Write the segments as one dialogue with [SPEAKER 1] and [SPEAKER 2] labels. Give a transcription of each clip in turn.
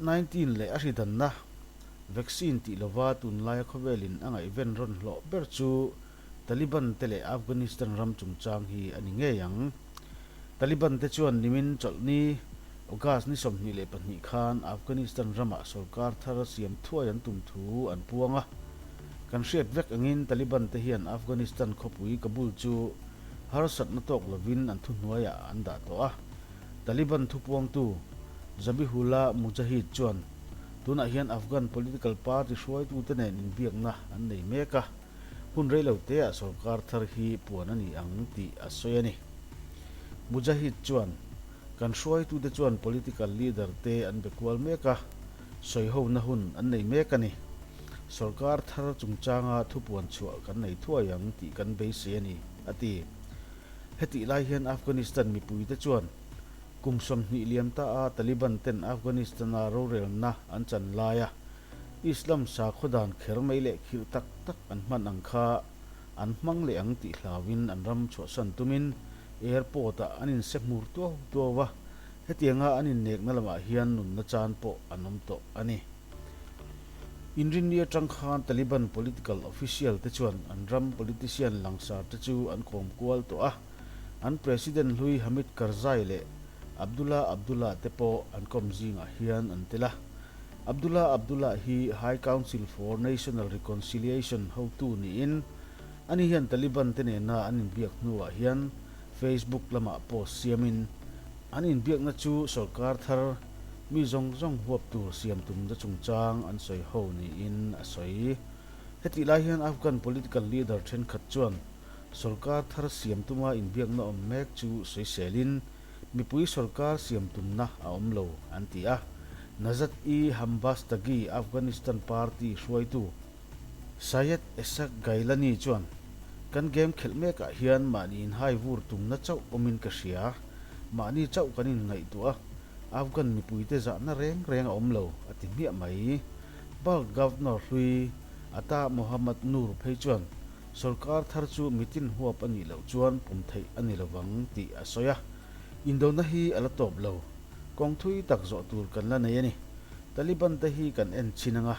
[SPEAKER 1] Covid 19 leh a hridanna vaccine tih lova tunlaia khawvelin a ngaihven rawn hlawh ber chu Taliban te leh Afghanistan ram chungchang hi a ni ngei ang. Taliban te chuan nimin chawlhni August ni 22 khan Afghanistan ramah sorkar thar siam thuai an tum thu an puang a. Kan hriat vek angin Taliban te hian Afghanistan khawpui Kabul chu harsatna tawk lovin an thuhnuaiah an dah tawh a. Taliban thupuangtu Zabihullah Mujahid chuan tunah hian Afghan political party hruaitute nen inbiakna an nei mek a, hun reilo teah sorkar thar hi puan a ni ang tih a sawi a ni. Mujahid chuan, Kan hruaitute chuan political leader te an be kual mek a, sawihona hun an nei mek a ni. Sorkar thar chungchanga thupuan chhuah kan nei thuai ang tih kan beisei a ni, a ti. Hetih lai hian Afghanistan mipuite chuan kum 20 liam ta a Taliban ten Afghanistan-a rorelna an chan laia Islam sakhaw dan kher mai leh khirh tak tak an hman ang kha an hmang leh ang tih hlauin an ram chhuahsan tumin airport-ah an inse hmur tuau tuau a, hetianga an innekna lamah hian nunna chan pawh an awm tawh a ni. Inrinni atang khan Taliban political official te chuan an ram politician langsar te chu an kawm kual tawh a, an president hlui Hamid Karzai leh Abdullah Abdullah te pawh an kawm zingah hian an tel a. Abdullah Abdullah hi High Council for National Reconciliation hotu niin ani hian Taliban te nena an inbiak hnuah hian Facebook lamah post siamin an inbiakna chu sorkar thar Mi zawng zawng huap tur siam tumna chungchang an sawi ho niin a sawi. Hetih lai hian Afghan political leader thenkhat chuan sorkar thar siam tuma inbiakna awm mek chu sawiselin mipui sorkar siam tumna a awm lo an ti a. Nazat-i Hambastagi Afghanistan party hruaitu Syed Eshaq Gailani chuan, Kan game khelh mekah hian mahni inhai vur tumna chauh awmin ka hria. Mahni chauh kan inngaihtuah a. Afghan mipuite zahna reng reng a awm lo, a ti hmiah mai. Balkh Governor hlui Ata Mohammad Noor phei chuan sorkar thar chu mitin huap a nih loh chuan pawm theih a ni lovang tih a sawi a. Indona hi a la tawp lo. Kawng thui tak zawh tur kan la nei a ni. Taliban te hi kan en chin anga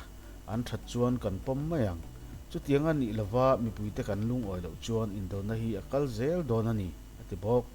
[SPEAKER 1] an that chuan kan pawm mai ang. Chutianga nih lova mipuite kan lungawi loh chuan indona hi a kal zel dawn a ni, a ti bawk.